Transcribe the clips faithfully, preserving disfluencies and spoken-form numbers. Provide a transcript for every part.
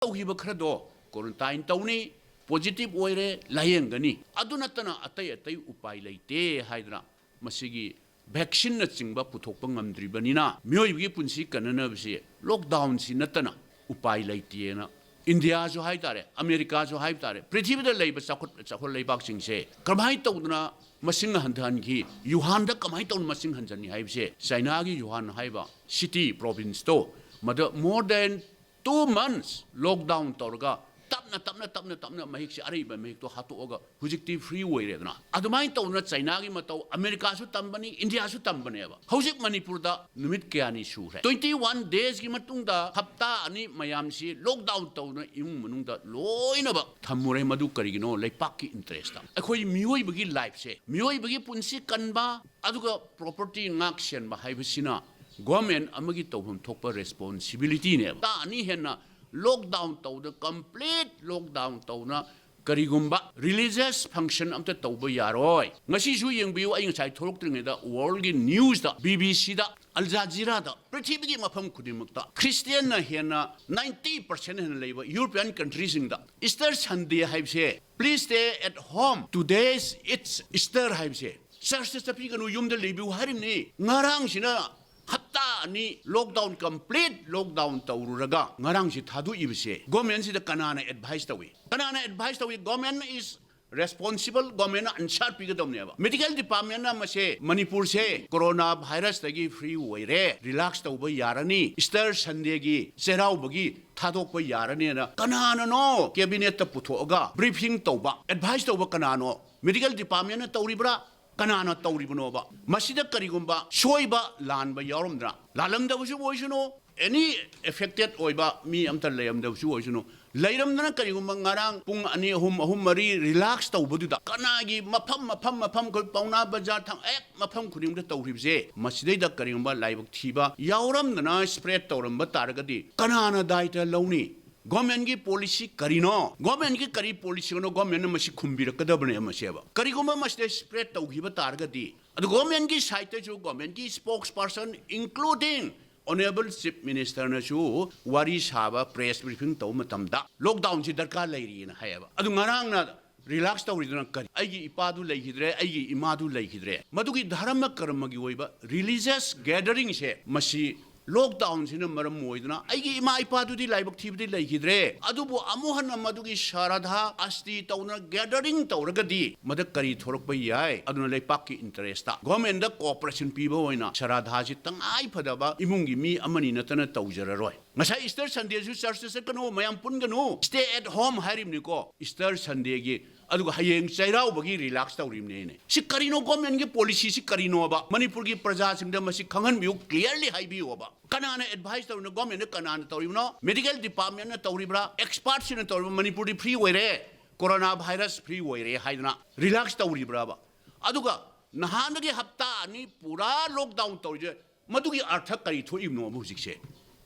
ꯇꯧꯈꯤꯕ ꯈꯔꯗꯣ ꯀ꯭ꯋꯥꯔꯦꯟꯇꯥꯏꯟ ꯇꯧꯅꯤ, ꯄꯣꯖꯤꯇꯤꯚ ꯑꯣꯏꯔꯦ, ꯂꯥꯌꯦꯡꯒꯅꯤ꯫ ꯑꯗꯨ ꯅꯠꯇꯅ ꯑꯇꯩ ꯑꯇꯩ ꯎꯄꯥꯏ ꯂꯩꯇꯦ ꯍꯥꯏꯗꯅ ꯃꯁꯤꯒꯤ ꯚꯦꯛꯁꯤꯟꯅꯆꯤꯡꯕ ꯄꯨꯊꯣꯛꯄ ꯉꯝꯗ꯭ꯔꯤꯕꯅꯤꯅ ꯃꯤꯑꯣꯏꯕꯒꯤ ꯄꯨꯟꯁꯤ ꯀꯟꯅꯅꯕꯁꯤ ꯂꯣꯛꯗꯥꯎꯟꯁꯤ ꯅꯠꯇꯅ ꯎꯄꯥꯏ ꯂꯩꯇꯦꯅ ꯏꯟꯗꯤꯌꯥꯁꯨ ꯍꯥꯏ ꯇꯥꯔꯦ, ꯑꯃꯦꯔꯤꯀꯥꯁꯨ ꯍꯥꯏꯕ ꯇꯥꯔꯦ, ꯄ꯭ꯔꯤꯊꯤꯕꯤꯗ ꯂꯩꯕ ꯆꯥꯎꯈꯠ ꯆꯥꯎꯈꯠ ꯂꯩꯕꯥꯛꯁꯤꯡꯁꯦ ꯀꯔꯝꯍꯥꯏꯅ ꯇꯧꯗꯅ ꯃꯁꯤꯡ ꯍꯟꯊꯍꯟꯈꯤ? ꯌꯨꯍꯥꯟꯗ ꯀꯃꯥꯏꯅ ꯇꯧꯅ ꯃꯁꯤꯡ ꯍꯟꯊꯍꯟꯈꯤ ꯍꯥꯏꯕꯁꯦ ꯆꯥꯏꯅꯥꯒꯤ ꯌꯨꯍꯥꯟ ꯍꯥꯏꯕ ꯁꯤꯇꯤ ꯄ꯭ꯔꯣꯚꯤꯟꯁꯇꯣ ꯃꯗ more than two months lockdown ꯇꯧꯔꯒ ꯇꯞꯅ ꯇꯞꯅ ꯇꯞꯅ ꯇꯞꯅ ꯃꯍꯤꯛꯁꯦ, ꯑꯔꯩꯕ ꯃꯍꯤꯛꯇꯣ ꯍꯥꯠꯇꯣꯛꯑꯒ ꯍꯧꯖꯤꯛꯇꯤ ꯐ꯭ꯔꯤ ꯑꯣꯏꯔꯦꯗꯅ꯫ ꯑꯗꯨꯃꯥꯏꯅ ꯇꯧꯗꯅ ꯆꯥꯏꯅꯥꯒꯤ ꯃꯇꯧ ꯑꯃꯦꯔꯤꯀꯥꯁꯨ ꯇꯝꯕꯅꯤ, ꯏꯟꯗꯤꯌꯥꯁꯨ ꯇꯝꯕꯅꯦꯕ꯫ ꯍꯧꯖꯤꯛ ꯃꯅꯤꯄꯨꯔꯗ ꯅꯨꯃꯤꯠ ꯀꯌꯥꯅꯤ ꯁꯨꯈ꯭ꯔꯦ? ꯇ꯭ꯋꯦꯟꯇꯤ ꯋꯥꯟ ꯗꯦꯖꯀꯤ ꯃꯇꯨꯡꯗ ꯍꯞꯇꯥ ꯑꯅꯤ ꯃꯌꯥꯝꯁꯤ ꯂꯣꯛꯗꯥꯎꯟ ꯇꯧꯗꯅ ꯏꯃꯨꯡ ꯃꯅꯨꯡꯗ ꯂꯣꯏꯅꯃꯛ ꯊꯝꯃꯨꯔꯦ꯫ ꯃꯗꯨ ꯀꯔꯤꯒꯤꯅꯣ? ꯂꯩꯄꯥꯛꯀꯤ ꯏꯟꯇꯔꯦꯁꯇ꯫ ꯑꯩꯈꯣꯏ ꯃꯤꯑꯣꯏꯕꯒꯤ ꯂꯥꯏꯐꯁꯦ, ꯃꯤꯑꯣꯏꯕꯒꯤ ꯄꯨꯟꯁꯤ ꯀꯟꯕ, ꯑꯗꯨꯒ ꯄ꯭ꯔꯣꯄꯔꯇꯤ ꯉꯥꯛ ꯁꯦꯟꯕ ꯍꯥꯏꯕꯁꯤꯅ ꯒꯣꯔꯃꯦꯟ ꯑꯃꯒꯤ ꯇꯧꯐꯝ ꯊꯣꯛꯄ ꯔꯦꯁꯄꯣꯟꯁꯤꯕꯤꯂꯤꯇꯤꯅꯦꯕ꯫ ꯍꯞꯇꯥ ꯑꯅꯤ ꯍꯦꯟꯅ ꯂꯣꯛꯗꯥꯎꯟ ꯇꯧꯗꯅ, ꯀꯝꯄ꯭ꯂꯤꯠ ꯂꯣꯛꯗꯥꯎꯟ ꯇꯧꯗꯅ ꯀꯔꯤꯒꯨꯝꯕ ꯔꯤꯂꯤꯖꯤꯌꯁ ꯐꯪꯁꯟ ꯑꯝꯇ ꯇꯧꯕ ꯌꯥꯔꯣꯏ꯫ ꯉꯁꯤꯁꯨ ꯌꯦꯡꯕꯤꯌꯨ, ꯑꯩ ꯉꯁꯥꯏ ꯊꯣꯛꯂꯛꯇ꯭ꯔꯤꯉꯩꯗ ꯋꯥꯔꯜꯒꯤ ꯅ꯭ꯌꯨꯁꯇ, ꯕꯤ ꯕꯤ ꯁꯤꯗ, ꯑꯜ ꯖꯥꯖꯤꯔꯥꯗ, ꯄ꯭ꯔꯤꯊꯤꯕꯤꯒꯤ ꯃꯐꯝ ꯈꯨꯗꯤꯡꯃꯛꯇ ꯈ꯭ꯔꯤꯁꯇꯤꯌꯟꯅ ꯍꯦꯟꯅ ꯅꯥꯏꯟꯇꯤ ꯄꯥꯔꯁꯦꯟ ꯍꯦꯟꯅ ꯂꯩꯕ ꯌꯨꯔꯣꯄꯤꯌꯟ ꯀꯟꯇ꯭ꯔꯤꯁꯤꯡꯗ Easter Sunday ꯍꯥꯏꯕꯁꯦ, "Please stay at home, today's it's Easter" ꯍꯥꯏꯕꯁꯦ, ꯆꯔꯆꯇ ꯆꯠꯄꯤꯒꯅꯨ, ꯌꯨꯝꯗ ꯂꯩꯕꯤꯌꯨ ꯍꯥꯏꯔꯤꯕꯅꯤ꯫ ꯉꯔꯥꯡꯁꯤꯅ ꯍꯞꯇꯥ ꯑꯅꯤ ꯂꯣꯛꯗꯥꯎꯟ, ꯀꯝꯄ꯭ꯂꯤꯠ ꯂꯣꯛꯗꯥꯎꯟ ꯇꯧꯔꯨꯔꯒ ꯉꯔꯥꯡꯁꯤ ꯊꯥꯗꯣꯛꯏꯕꯁꯦ ꯒꯣꯔꯃꯦꯟꯁꯤꯗ ꯀꯅꯥꯅ ꯑꯦꯗꯚꯥꯏꯁ ꯇꯧꯏ? ꯀꯅꯥꯅ ꯑꯦꯗꯚꯥꯏꯁ ꯇꯧꯏ? ꯒꯣꯔꯃꯦꯟ is responsible, ꯒꯣꯔꯃꯦꯟꯅ ꯑꯟꯁꯥꯔ ꯄꯤꯒꯗꯕꯅꯦꯕ꯫ ꯃꯦꯗꯤꯀꯦꯜ ꯗꯤꯄꯥꯔꯠꯃꯦꯟꯅ ꯃꯁꯦ, ꯃꯅꯤꯄꯨꯔꯁꯦ ꯀꯣꯔꯣꯅꯥ ꯚꯥꯏꯔꯁꯇꯒꯤ ꯐ꯭ꯔꯤ ꯑꯣꯏꯔꯦ, ꯔꯤꯂꯥꯛꯁ ꯇꯧꯕ ꯌꯥꯔꯅꯤ, ꯏꯁꯇꯔ ꯁꯟꯗꯦꯒꯤ ꯆꯩꯔꯥꯎꯕꯒꯤ ꯊꯥꯗꯣꯛꯄ ꯌꯥꯔꯅꯤꯅ ꯀꯅꯥꯅꯅꯣ ꯀꯦꯕꯤꯅꯦꯠꯇ ꯄꯨꯊꯣꯛꯑꯒ ꯕ꯭ꯔꯤꯐꯤꯡ ꯇꯧꯕ, ꯑꯦꯗꯚꯥꯏꯁ ꯇꯧꯕ ꯀꯅꯥꯅꯣ? ꯃꯦꯗꯤꯀꯦꯜ ꯗꯤꯄꯥꯔꯠꯃꯦꯟꯅ ꯇꯧꯔꯤꯕ꯭ꯔꯥ? ꯀꯅꯥꯅ ꯇꯧꯔꯤꯕꯅꯣꯕ? ꯃꯁꯤꯗ ꯀꯔꯤꯒꯨꯝꯕ ꯁꯣꯏꯕ ꯂꯥꯟꯕ ꯌꯥꯎꯔꯝꯗ꯭ꯔꯥ? ꯂꯥꯜꯂꯝꯗꯕꯁꯨ ꯑꯣꯏꯁꯅꯨ, ꯑꯦꯅꯤ ꯑꯦꯐꯦꯛꯇꯦꯠ ꯑꯣꯏꯕ ꯃꯤ ꯑꯝꯇ ꯂꯩꯔꯝꯗꯕꯁꯨ ꯑꯣꯏꯁꯅꯨ, ꯂꯩꯔꯝꯗꯅ ꯀꯔꯤꯒꯨꯝꯕ ꯉꯔꯥꯡ ꯄꯨꯡ ꯑꯅꯤ, ꯑꯍꯨꯝ, ꯑꯍꯨꯝ, ꯃꯔꯤ ꯔꯤꯂꯥꯛꯁ ꯇꯧꯕꯗꯨꯗ ꯀꯅꯥꯒꯤ ꯃꯐꯝ, ꯃꯐꯝ, ꯃꯐꯝ, ꯑꯩꯈꯣꯏ ꯄꯥꯎꯅꯥ ꯕꯖꯥꯔ ꯊꯥꯡ-, ꯍꯦꯛ ꯃꯐꯝ ꯈꯨꯗꯤꯡꯃꯛꯇ ꯇꯧꯔꯤꯕꯁꯦ, ꯃꯁꯤꯗꯩꯗ ꯀꯔꯤꯒꯨꯝꯕ ꯂꯥꯏꯕꯛ ꯊꯤꯕ ꯌꯥꯎꯔꯝꯗꯅ ꯁ꯭ꯄ꯭ꯔꯦꯗ ꯇꯧꯔꯝꯕ ꯇꯥꯔꯒꯗꯤ ꯀꯅꯥꯅ ꯗꯥꯏꯇ ꯂꯧꯅꯤ? ꯒꯣꯔꯃꯦꯟꯒꯤ ꯄꯣꯂꯤꯁꯤ ꯀꯔꯤꯅꯣ? ꯒꯣꯔꯃꯦꯟꯒꯤ ꯀꯔꯤ ꯄꯣꯂꯤꯁꯤꯅꯣ? ꯒꯣꯔꯃꯦꯟꯅ ꯃꯁꯤ ꯈꯨꯝꯕꯤꯔꯛꯀꯗꯕꯅꯦ ꯃꯁꯦꯕ꯫ ꯀꯔꯤꯒꯨꯝꯕ ꯃꯁꯤꯗ ꯁ꯭ꯄ꯭ꯔꯦꯗ ꯇꯧꯈꯤꯕ ꯇꯥꯔꯒꯗꯤ, ꯑꯗꯨ ꯒꯣꯔꯃꯦꯟꯒꯤ ꯁꯥꯏꯠꯇꯁꯨ, ꯒꯣꯔꯃꯦꯟꯒꯤ ꯁ꯭ꯄꯣꯛꯁ person, including Honourable Chief Minister ꯅꯁꯨ ꯋꯥꯔꯤ ꯁꯥꯕ, press briefing ꯇꯧꯕ ꯃꯇꯝꯗ lockdown ꯁꯤ ꯗꯔꯀꯥꯔ ꯂꯩꯔꯤꯅ ꯍꯥꯏꯌꯦꯕ꯫ ꯑꯗꯨ ꯉꯔꯥꯡꯅ relax ꯇꯧꯔꯤꯗꯨꯅ ꯀꯔꯤ? ꯑꯩꯒꯤ ꯏꯄꯥꯗꯨ ꯂꯩꯈꯤꯗ꯭ꯔꯦ, ꯑꯩꯒꯤ ꯏꯃꯥꯗꯨ ꯂꯩꯈꯤꯗ꯭ꯔꯦ꯫ ꯃꯗꯨꯒꯤ ꯙꯔꯃ ꯀꯔꯃꯒꯤ ꯑꯣꯏꯕ religious gathering ꯁꯦ ꯃꯁꯤ lockdown ꯁꯤꯅ ꯃꯔꯝ ꯑꯣꯏꯗꯨꯅ ꯑꯩꯒꯤ ꯏꯃꯥ ꯏꯄꯥꯗꯨꯗꯤ ꯂꯥꯏꯕꯛ ꯊꯤꯕꯗꯤ ꯂꯩꯈꯤꯗ꯭ꯔꯦ, ꯑꯗꯨꯕꯨ ꯑꯃꯨꯛ ꯍꯟꯅ ꯃꯗꯨꯒꯤ ꯁ꯭ꯔꯥꯗꯥ ꯑꯁꯇꯤ ꯇꯧꯅ gathering ꯇꯧꯔꯒꯗꯤ ꯃꯗ ꯀꯔꯤ ꯊꯣꯔꯛꯄ ꯌꯥꯏ? ꯑꯗꯨꯅ ꯂꯩꯄꯥꯛꯀꯤ interest ꯇ, government ꯗ cooperation ꯄꯤꯕ ꯑꯣꯏꯅ ꯁ꯭ꯔꯥꯗꯥ ꯁꯤ ꯇꯉꯥꯏ ꯐꯗꯕ ꯏꯃꯨꯡꯒꯤ ꯃꯤ ꯑꯃꯅꯤ ꯅꯠꯇꯅ ꯇꯧꯖꯔꯔꯣꯏ꯫ ꯉꯁꯥꯏ Easter Sunday ꯁꯨ church ꯇ ꯆꯠꯀꯅꯨ, ꯃꯌꯥꯝ ꯄꯨꯟꯒꯅꯨ, stay at home ꯍꯥꯏꯔꯤꯕꯅꯤꯀꯣ꯫ Easter Sunday ꯒꯤ, ꯑꯗꯨꯒ ꯍꯌꯦꯡ ꯆꯩꯔꯥꯎꯕꯒꯤ relax ꯇꯧꯔꯤꯕꯅꯦꯅꯦ꯫ ꯁꯤ ꯀꯔꯤꯅꯣ? Government ꯀꯤ policy ꯁꯤ ꯀꯔꯤꯅꯣꯕ? ꯃꯅꯤꯄꯨꯔꯒꯤ ꯄ꯭ꯔꯖꯥꯁꯤꯡꯗ ꯃꯁꯤ ꯈꯪꯍꯟꯕꯤꯌꯨ, clearly ꯍꯥꯏꯕꯤꯌꯨꯕ꯫ ꯀꯅꯥꯅ advice ꯇꯧꯔꯤꯅꯣ? Government ꯅ ꯀꯅꯥꯅ ꯇꯧꯔꯤꯕꯅꯣ? Medical department ꯅ ꯇꯧꯔꯤꯕ꯭ꯔꯥ? Expert ꯁꯤꯡꯅ ꯇꯧꯔꯤꯕ꯭ꯔꯥ? ꯃꯅꯤꯄꯨꯔꯗꯤ free ꯑꯣꯏꯔꯦ, corona virus free ꯑꯣꯏꯔꯦ ꯍꯥꯏꯗꯅ relax ꯇꯧꯔꯤꯕ꯭ꯔꯕ? ꯑꯗꯨꯒ ꯅꯍꯥꯟꯗꯒꯤ ꯍꯞꯇꯥ ꯑꯅꯤ ꯄꯨꯔꯥ lockdown ꯇꯧꯔꯤꯁꯦ, ꯃꯗꯨꯒꯤ ꯑꯔꯊ ꯀꯔꯤ ꯊꯣꯛꯏꯕꯅꯣꯕ ꯍꯧꯖꯤꯛꯁꯦ?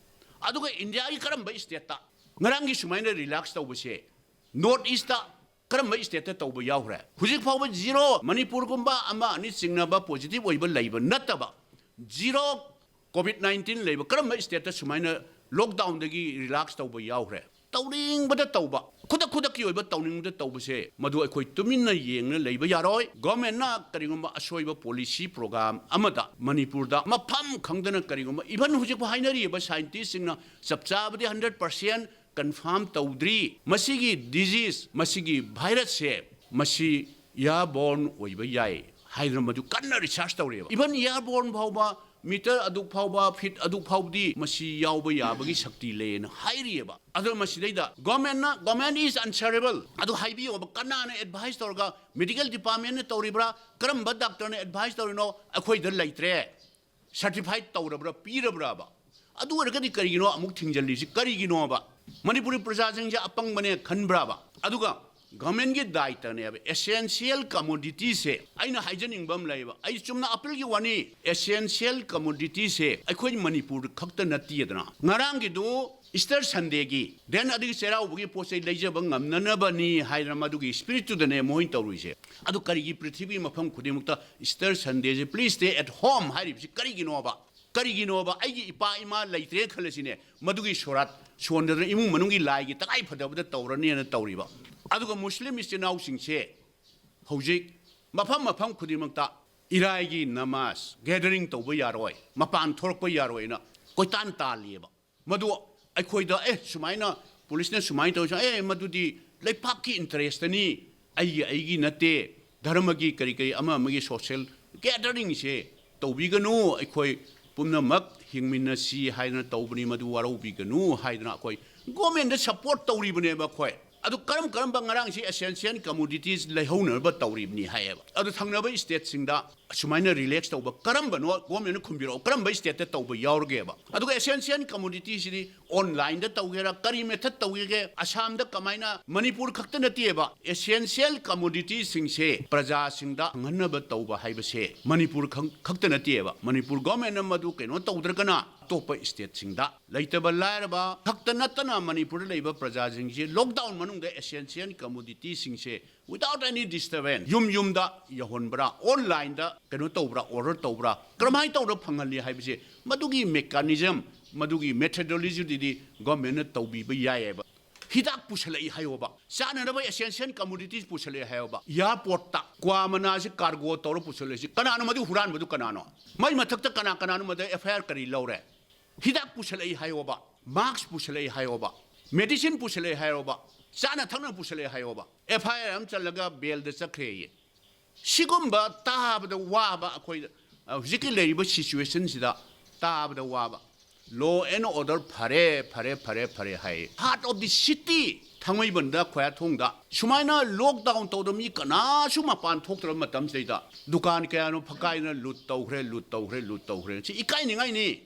ꯑꯗꯨꯒ ꯏꯟꯗꯤꯌꯥꯒꯤ ꯀꯔꯝꯕ state ꯇ ꯉꯔꯥꯡꯒꯤ ꯁꯨꯃꯥꯏꯅ relax ꯇꯧꯕꯁꯦ North East ꯇ ꯀꯔꯝꯕ state ꯇ ꯇꯧꯕ ꯌꯥꯎꯈ꯭ꯔꯦ? ꯍꯧꯖꯤꯛ ꯐꯥꯎꯕ zero, ꯃꯅꯤꯄꯨꯔꯒꯨꯝꯕ ꯑꯃ ꯑꯅꯤ ꯆꯤꯡꯅꯕ positive ꯑꯣꯏꯕ ꯂꯩꯕ ꯅꯠꯇꯕ, zero COVID nineteen ꯂꯩꯕ ꯀꯔꯝꯕ state ꯇ ꯁꯨꯃꯥꯏꯅ lockdown ꯗꯒꯤ relax ꯇꯧꯕ ꯌꯥꯎꯈ꯭ꯔꯦ? ꯇꯧꯅꯤꯡꯕꯗ ꯇꯧꯕ, ꯈꯨꯗꯛ ꯈꯨꯗꯛꯀꯤ ꯑꯣꯏꯕ ꯇꯧꯅꯤꯡꯕꯗ ꯇꯧꯕꯁꯦ, ꯃꯗꯨ ꯑꯩꯈꯣꯏ ꯇꯨꯃꯤꯟꯅ ꯌꯦꯡꯅ ꯂꯩꯕ ꯌꯥꯔꯣꯏ꯫ Government ꯅ ꯀꯔꯤꯒꯨꯝꯕ ꯑꯁꯣꯏꯕ policy program ꯑꯃꯗ ꯃꯅꯤꯄꯨꯔꯗ ꯃꯐꯝ ꯈꯪꯗꯅ ꯀꯔꯤꯒꯨꯝꯕ, even ꯍꯧꯖꯤꯛ ꯍꯥꯏꯅꯔꯤꯕ scientist ꯁꯤꯡꯅ ꯆꯞ ꯆꯥꯕꯗꯤ hundred percent confirm ꯇꯧꯗ꯭ꯔꯤ꯫ ꯃꯁꯤꯒꯤ disease, ꯃꯁꯤꯒꯤ virus ꯁꯦ, ꯃꯁꯤ airborne ꯑꯣꯏꯕ ꯌꯥꯏ ꯍꯥꯏꯗꯅ ꯃꯗꯨ ꯀꯟꯅ research ꯇꯧꯔꯤꯑꯕ꯫ Even airborne ꯐꯥꯎꯕ, meter ꯑꯗꯨꯛ ꯐꯥꯎꯕ, feet ꯑꯗꯨꯛ ꯐꯥꯎꯕꯗꯤ ꯃꯁꯤ ꯌꯥꯎꯕ ꯌꯥꯕꯒꯤ ꯁꯛꯇꯤ ꯂꯩꯌꯦꯅ ꯍꯥꯏꯔꯤꯑꯕ꯫ ꯑꯗꯨꯅ ꯃꯁꯤꯗꯩꯗ government ꯅ, "Government is answerable" ꯑꯗꯨ ꯍꯥꯏꯕꯤꯌꯣꯕ꯫ ꯀꯅꯥꯅ advice ꯇꯧꯔꯒ, medical department ꯅ ꯇꯧꯔꯤꯕ꯭ꯔꯥ, ꯀꯔꯝꯕ doctor ꯅ advice ꯇꯧꯔꯤꯅꯣ, ꯑꯩꯈꯣꯏꯗ ꯂꯩꯇ꯭ꯔꯦ꯫ Certified ꯇꯧꯔꯕ꯭ꯔꯥ, ꯄꯤꯔꯕ꯭ꯔꯥꯕ? ꯑꯗꯨ ꯑꯣꯏꯔꯒꯗꯤ ꯀꯔꯤꯒꯤꯅꯣ ꯑꯃꯨꯛ ꯊꯤꯡꯖꯤꯜꯂꯤꯁꯤ? ꯀꯔꯤꯒꯤꯅꯣꯕ? ꯃꯅꯤꯄꯨꯔꯤ ꯄ꯭ꯔꯖꯥꯁꯤꯡꯁꯦ ꯑꯄꯪꯕꯅꯦ ꯈꯟꯕ꯭ꯔꯥꯕ? ꯑꯗꯨꯒ government ꯀꯤ ꯗꯥꯏꯇꯅꯦꯕ essential commodity ꯁꯦ, ꯑꯩꯅ ꯍꯥꯏꯖꯅꯤꯡꯕ ꯑꯃ ꯂꯩꯌꯦꯕ, ꯑꯩ ꯆꯨꯝꯅ appeal ꯒꯤ ꯋꯥꯅꯤ, essential commodity ꯁꯦ ꯑꯩꯈꯣꯏ ꯃꯅꯤꯄꯨꯔ ꯈꯛꯇ ꯅꯠꯇꯦꯗꯅ꯫ ꯉꯔꯥꯡꯒꯤꯗꯨ Easter Sunday ꯒꯤ, then ꯑꯗꯨꯒꯤ ꯆꯩꯔꯥꯎꯕꯒꯤ ꯄꯣꯠ ꯆꯩ ꯂꯩꯖꯕ ꯉꯝꯅꯅꯕꯅꯤ ꯍꯥꯏꯗꯅ ꯃꯗꯨꯒꯤ spirit ꯇꯨꯗꯅꯦ ꯃꯣꯏꯅ ꯇꯧꯔꯨꯏꯁꯦ꯫ ꯑꯗꯨ ꯀꯔꯤꯒꯤ ꯄ꯭ꯔꯤꯊꯤꯕꯤ ꯃꯐꯝ ꯈꯨꯗꯤꯡꯃꯛꯇ Easter Sunday say "Please stay at home" ꯍꯥꯏꯔꯤꯕꯁꯤ ꯀꯔꯤꯒꯤꯅꯣꯕ? ꯀꯔꯤꯒꯤꯅꯣꯕ? ꯑꯩꯒꯤ ꯏꯄꯥ ꯏꯃꯥ ꯂꯩꯇ꯭ꯔꯦ ꯈꯜꯂꯁꯤꯅꯦ, ꯃꯗꯨꯒꯤ ꯁꯣꯔꯥꯠ ꯁꯣꯟꯗꯅ ꯏꯃꯨꯡ ꯃꯅꯨꯡꯒꯤ ꯂꯥꯏꯒꯤ ꯇꯉꯥꯏ ꯐꯗꯕꯗ ꯇꯧꯔꯅꯤꯅ ꯇꯧꯔꯤꯕ꯫ ꯑꯗꯨꯒ ꯃꯨꯁꯂꯤꯝ ꯏꯆꯤꯟ ꯏꯅꯥꯎꯁꯤꯡꯁꯦ ꯍꯧꯖꯤꯛ ꯃꯐꯝ ꯃꯐꯝ ꯈꯨꯗꯤꯡꯃꯛꯇ ꯏꯔꯥꯏꯒꯤ ꯅꯃꯥꯖ ꯒꯦꯗꯔꯤꯡ ꯇꯧꯕ ꯌꯥꯔꯣꯏ, ꯃꯄꯥꯟ ꯊꯣꯛꯂꯛꯄ ꯌꯥꯔꯣꯏꯅ ꯀꯣꯏꯇꯥꯟ ꯇꯥꯜꯂꯤꯑꯕ꯫ ꯃꯗꯨ ꯑꯩꯈꯣꯏꯗ, "ꯑꯦ, ꯁꯨꯃꯥꯏꯅ ꯄꯨꯂꯤꯁꯅ ꯁꯨꯃꯥꯏꯅ ꯇꯧꯔꯤꯁꯦ, ꯑꯦ, ꯃꯗꯨꯗꯤ ꯂꯩꯄꯥꯛꯀꯤ ꯏꯟꯇꯔꯦꯁꯇꯅꯤ, ꯑꯩꯒꯤ, ꯑꯩꯒꯤ ꯅꯠꯇꯦ, ꯙꯔꯃꯒꯤ ꯀꯔꯤ ꯀꯔꯤ ꯑꯃ ꯑꯃꯒꯤ ꯁꯣꯁꯤꯌꯦꯜ ꯒꯦꯗꯔꯤꯡꯁꯦ ꯇꯧꯕꯤꯒꯅꯨ, ꯑꯩꯈꯣꯏ ꯄꯨꯝꯅꯃꯛ ꯍꯤꯡꯃꯤꯟꯅꯁꯤ ꯍꯥꯏꯗꯅ ꯇꯧꯕꯅꯤ, ꯃꯗꯨ ꯋꯥꯔꯧꯕꯤꯒꯅꯨ" ꯍꯥꯏꯗꯅ ꯑꯩꯈꯣꯏ ꯒꯣꯔꯃꯦꯟꯗ ꯁꯞꯄꯣꯔꯠ ꯇꯧꯔꯤꯕꯅꯦꯕ ꯑꯩꯈꯣꯏ꯫ ꯑꯗꯨ ꯀꯔꯝ ꯀꯔꯝꯕ ꯉꯔꯥꯡꯁꯤ essential commodities ꯂꯩꯍꯧꯅꯕ ꯇꯧꯔꯤꯕꯅꯤ ꯍꯥꯏꯌꯦꯕ꯫ ꯑꯗꯨ ꯊꯪꯅꯕ ꯁ꯭ꯇꯦꯠꯁꯤꯡꯗ ꯁꯨꯃꯥꯏꯅ ꯔꯤꯂꯦꯛꯁ ꯇꯧꯕ ꯀꯔꯝꯕꯅꯣ? ꯒꯣꯔꯃꯦꯟꯅ ꯈꯨꯝꯕꯤꯔꯛꯑꯣ, ꯀꯔꯝꯕ ꯁ꯭ꯇꯦꯠꯇ ꯇꯧꯕ ꯌꯥꯎꯔꯒꯦꯕ? ꯑꯗꯨꯒ essential commoditiesꯁꯤꯗꯤ ꯑꯣꯟꯂꯥꯏꯟꯗ ꯇꯧꯒꯦꯔꯥ, ꯀꯔꯤ ꯃꯦꯊꯠ ꯇꯧꯒꯦ? ꯑꯁꯥꯝꯗ ꯀꯃꯥꯏꯅ? ꯃꯅꯤꯄꯨꯔ ꯈꯛꯇ ꯅꯠꯇꯦꯕ, essential commoditiesꯁꯤꯡꯁꯦ ꯄ꯭ꯔꯖꯥꯁꯤꯡꯗ ꯐꯪꯍꯟꯅꯕ ꯇꯧꯕ ꯍꯥꯏꯕꯁꯦ ꯃꯅꯤꯄꯨꯔ ꯈꯛ-, ꯈꯛꯇ ꯅꯠꯇꯦꯕ꯫ ꯃꯅꯤꯄꯨꯔ ꯒꯣꯔꯃꯦꯟꯅ ꯃꯗꯨ ꯀꯩꯅꯣ ꯇꯧꯗ꯭ꯔꯒꯅ ꯑꯇꯣꯞꯄ ꯁ꯭ꯇꯦꯠꯁꯤꯡꯗ ꯂꯩꯇꯕ ꯂꯥꯏꯔꯕ ꯈꯛꯇ ꯅꯠꯇꯅ ꯃꯅꯤꯄꯨꯔꯗ ꯂꯩꯕ ꯄ꯭ꯔꯖꯥꯁꯤꯡꯁꯦ ꯂꯣꯛꯗꯥꯎꯟ ꯃꯅꯨꯡꯗ essential commoditiesꯁꯤꯡꯁꯦ without any disturbance ꯌꯨꯝ ꯌꯨꯝꯗ ꯌꯧꯍꯟꯕ꯭ꯔꯥ, ꯑꯣꯟꯂꯥꯏꯟꯗ ꯀꯩꯅꯣ ꯇꯧꯕ꯭ꯔꯥ, ꯑꯣꯔꯗꯔ ꯇꯧꯕ꯭ꯔꯥ, ꯀꯔꯝꯍꯥꯏꯅ ꯇꯧꯔ ꯐꯪꯍꯜꯂꯤ ꯍꯥꯏꯕꯁꯦ, ꯃꯗꯨꯒꯤ mechanism, ꯃꯗꯨꯒꯤ methodologyꯗꯨꯗꯤ ꯒꯣꯔꯃꯦꯟꯅ ꯇꯧꯕꯤꯕ ꯌꯥꯏꯑꯕ꯫ ꯍꯤꯗꯥꯛ ꯄꯨꯁꯜꯂꯛꯏ ꯍꯥꯏꯌꯣꯕ, ꯆꯥꯅꯅꯕ essential commodities ꯄꯨꯁꯜꯂꯛꯏ ꯍꯥꯏꯌꯣꯕ, ꯑꯦꯌꯥꯔꯄꯣꯔꯠꯇ ꯀ꯭ꯋꯥ ꯃꯅꯥꯁꯤ ꯀꯥꯔꯒꯣ ꯇꯧꯔ ꯄꯨꯁꯜꯂꯛꯏꯁꯤ ꯀꯅꯥꯅꯣ? ꯃꯗꯨ ꯍꯨꯔꯥꯟꯕꯗꯨ ꯀꯅꯥꯅꯣ? ꯃꯩ ꯃꯊꯛꯇ ꯀꯅꯥ ꯀꯅꯥꯅꯣ ꯃꯗꯨ ꯑꯦꯐ ꯑꯥꯏ ꯑꯥꯔ ꯀꯔꯤ ꯂꯧꯔꯦ? ꯍꯤꯗꯥꯛ ꯄꯨꯁꯜꯂꯛꯏ ꯍꯥꯏꯌꯣꯕ, ꯃꯥꯛꯁ ꯄꯨꯁꯜꯂꯛꯏ ꯍꯥꯏꯌꯣꯕ, ꯃꯦꯗꯤꯁꯤꯟ ꯄꯨꯁꯜꯂꯛꯏ ꯍꯥꯏꯌꯣꯕ, ꯆꯥꯅ ꯊꯛꯅ ꯄꯨꯁꯜꯂꯛꯏ ꯍꯥꯏꯌꯣꯕ, ꯑꯦꯐ ꯑꯥꯏ ꯑꯥꯔ ꯑꯃ ꯆꯜꯂꯒ ꯕꯦꯜꯗ ꯆꯠꯈ꯭ꯔꯦꯌꯦ꯫ ꯁꯤꯒꯨꯝꯕ ꯇꯥꯕꯗ ꯋꯥꯕ ꯑꯩꯈꯣꯏꯗ, ꯑ, ꯍꯧꯖꯤꯛꯀꯤ ꯂꯩꯔꯤꯕ ꯁꯤꯆꯨꯋꯦꯁꯟꯁꯤꯗ ꯇꯥꯕꯗ ꯋꯥꯕ꯫ Law and order ꯐꯔꯦ, ꯐꯔꯦ, ꯐꯔꯦ, ꯐꯔꯦ ꯍꯥꯏ꯫ Heart of the city, ꯊꯥꯡꯃꯩꯕꯟꯗ, ꯈꯣꯌꯥꯊꯣꯡꯗ ꯁꯨꯃꯥꯏꯅ ꯂꯣꯛꯗꯥꯎꯟ ꯇꯧꯗ ꯃꯤ ꯀꯅꯥꯁꯨ ꯃꯄꯥꯟ ꯊꯣꯛꯇ꯭ꯔꯕ ꯃꯇꯝꯁꯤꯗꯩꯗ ꯗꯨꯀꯥꯟ ꯀꯌꯥꯅꯣ ꯐꯛꯀꯥꯏꯅ ꯂꯨꯠ ꯇꯧꯈ꯭ꯔꯦ, ꯂꯨꯠ ꯇꯧꯈ꯭ꯔꯦ, ꯂꯨꯠ ꯇꯧꯈ꯭ꯔꯦ꯫ ꯁꯤ ꯏꯀꯥꯏꯅꯤꯡꯉꯥꯏꯅꯤ꯫